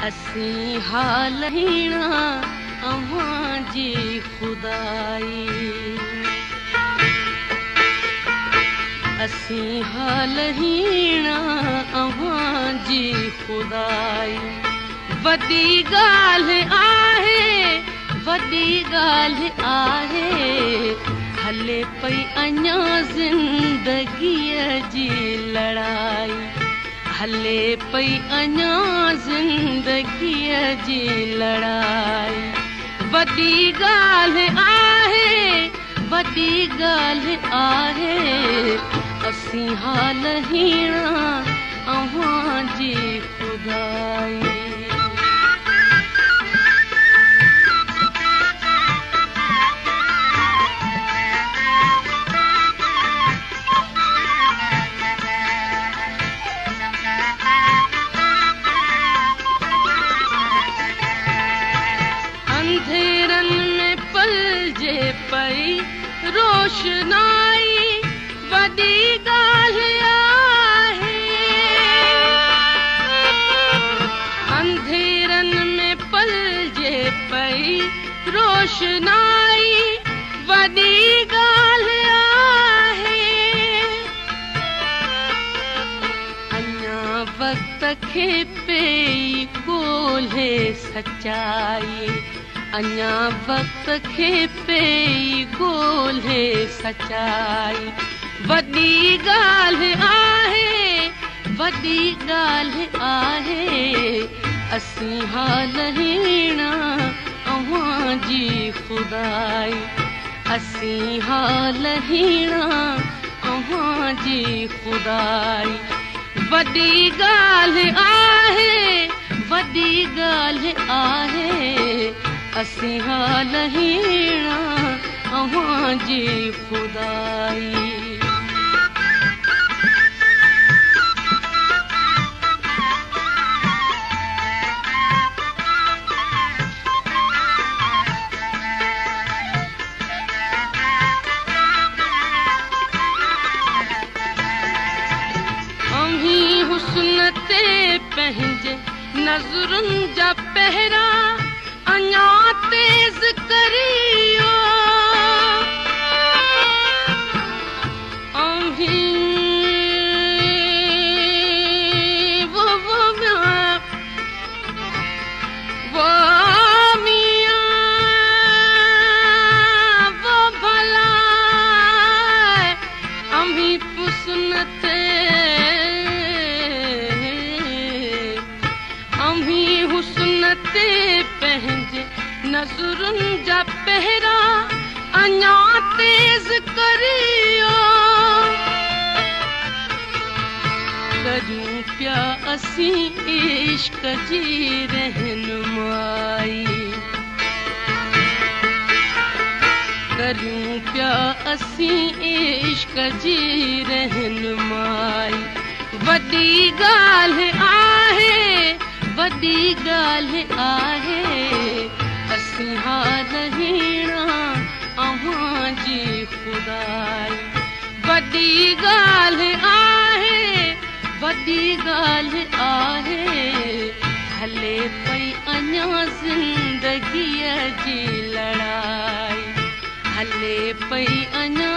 असीं हाल हीणा अव्हां जी ख़ुदाई। असीं हाल हीणा अव्हां जी ख़ुदाई। वॾी ॻाल्हि आहे, वॾी ॻाल्हि आहे, हले पई अञा ज़िंदगीअ जी लड़ाई। हले पई अञा ज़िंदगीअ जी लड़ाई। वॾी ॻाल्हि आहे, वॾी ॻाल्हि आहे, असीं हाल हीणा अव्हां जी ख़ुदाई। अंधेरनि में पलजे पई रोशनाई, वॾी ॻाल्हि आहे। अंधेरनि में पलजे पई रोशनाई, वॾी ॻाल्हि आहे। अञा वक़्त खे पई ॻोल्हे सचाई, अञा वक़्त खे पई ॻोल्हे सचाई। वॾी ॻाल्हि आहे, वॾी ॻाल्हि आहे, असीं हाल हीणा अव्हां जी ख़ुदाई। असीं हाल हीणा अव्हां जी ख़ुदाई। वॾी ॻाल्हि आहे, वॾी ॻाल्हि आहे, असीं हाल हीणा अव्हां जी ख़ुदाई। अव्हीं हुस्न ते पंहिंजे नज़रुनि जा पहरा अञा तेज़ करियो। अव्हीं वो वो वो मियां वो भला, अव्हीं हुस्न ते, अव्हीं हुस्न ते पंहिंजे नज़रुनि जा पहरा अञा तेज़ करियो। करियूं पिया असीं इश्क जी रहनुमाई, करियूं पिया असीं इश्क जी रहनुमाई। वॾी ॻाल्हि आहे, वॾी ॻाल्हि आहे, असीं हाल हीणा अव्हां जी ख़ुदाई। वॾी ॻाल्हि आहे, वॾी ॻाल्हि आहे, हले पई अञा ज़िंदगीअ जी लड़ाई। हले पई अञा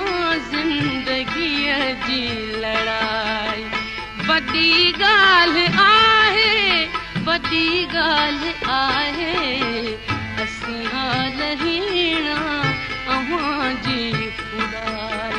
ज़िंदगीअ जी लड़ाई। वॾी ॻाल्हि आहे, वॾी ॻाल्हि आहे, असीं हाल हीणा अव्हां जी ख़ुदाई।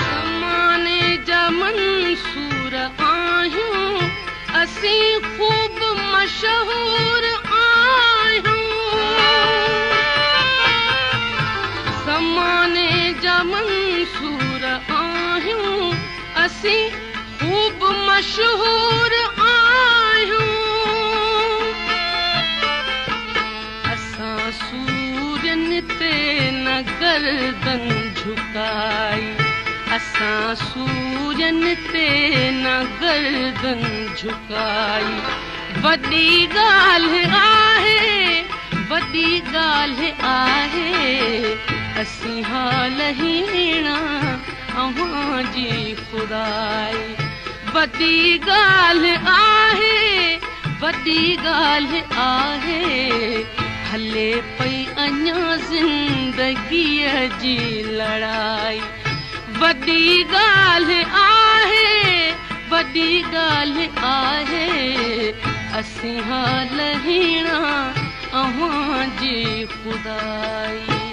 ज़माने जा मंसूर आहियूं, असीं ख़ूब मशहूर आहियूं। ज़माने जा मंसूर आहियूं, असीं ख़ूब मशहूर आहियूं। असां सूरनि ते न गर्दन झुकाई, असां असां सूरनि ते न गर्दन झुकाई। वॾी ॻाल्हि आहे, वॾी ॻाल्हि आहे, असीं हाल हीणा अव्हां जी ख़ुदाई। वॾी ॻाल्हि आहे, वॾी ॻाल्हि आहे, हले पई अञा ज़िंदगीअ जी लड़ाई। वॾी ॻाल्हि आहे, वॾी ॻाल्हि आहे, असीं हाल हीणा अव्हां जी ख़ुदाई।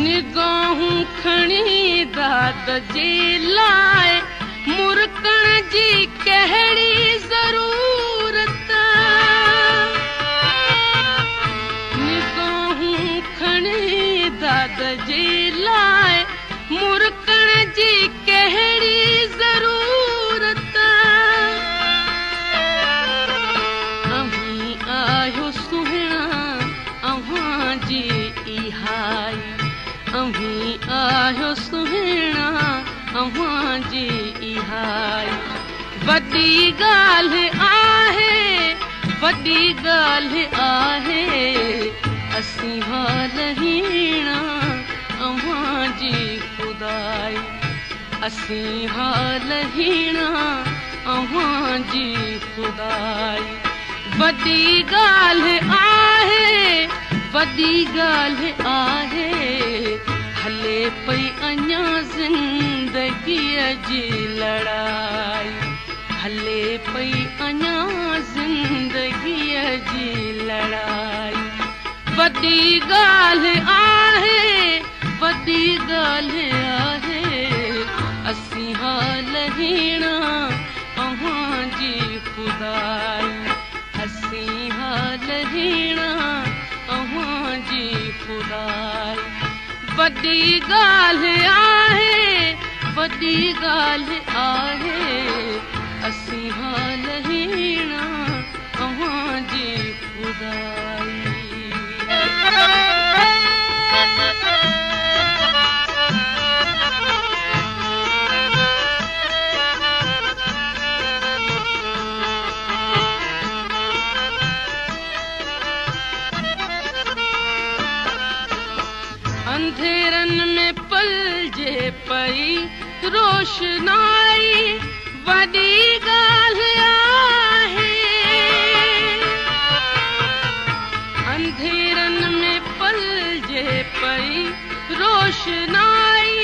निगाहूं खणी दाद जे लाइ मुरकण जी कहिड़ी ज़रूरत। निगाहूं खणी दाद जे लाइ मुरकण जी कहिड़ी ज़रूरत। अव्हीं आहियो सुहिणा अव्हां जी इहाई, अव्हीं आहियो सुहिणा अव्हां जी इहाई। वॾी ॻाल्हि आहे, वॾी ॻाल्हि आहे, असीं हाल हीणा अव्हां जी ख़ुदाई। असीं हाल हीणा अव्हां जी ख़ुदाई। वॾी ॻाल्हि आहे, वॾी ॻाल्हि आहे, हले पई अञा ज़िंदगीअ जी लड़ाई। हले पई अञा ज़िंदगीअ जी लड़ाई। वॾी ॻाल्हि आहे, वॾी ॻाल्हि आहे, असीं हाल हीणा अव्हां जी ख़ुदाई। असीं हाल हीणा अव्हां जी ख़ुदाई। वॾी ॻाल्हि आहे, वॾी ॻाल्हि आहे, असीं हाल हीणा अव्हां जी ख़ुदाई। अंधेरनि में पलजे पई रोशनाई, वॾी ॻाल्हि आहे। अंधेरनि में पलजे पई रोशनाई,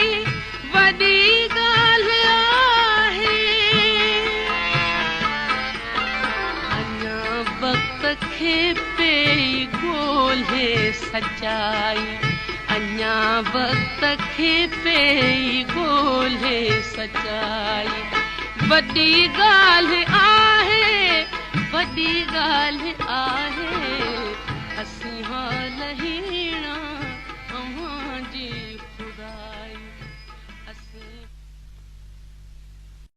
वॾी ॻाल्हि आहे। अञा वक़्त खे पई ॻोल्हे सचाई, अञा वक़्त खे पई ॻोल्हे सचाई। वॾी ॻाल्हि आहे, वॾी ॻाल्हि आहे, असीं हाल हीणा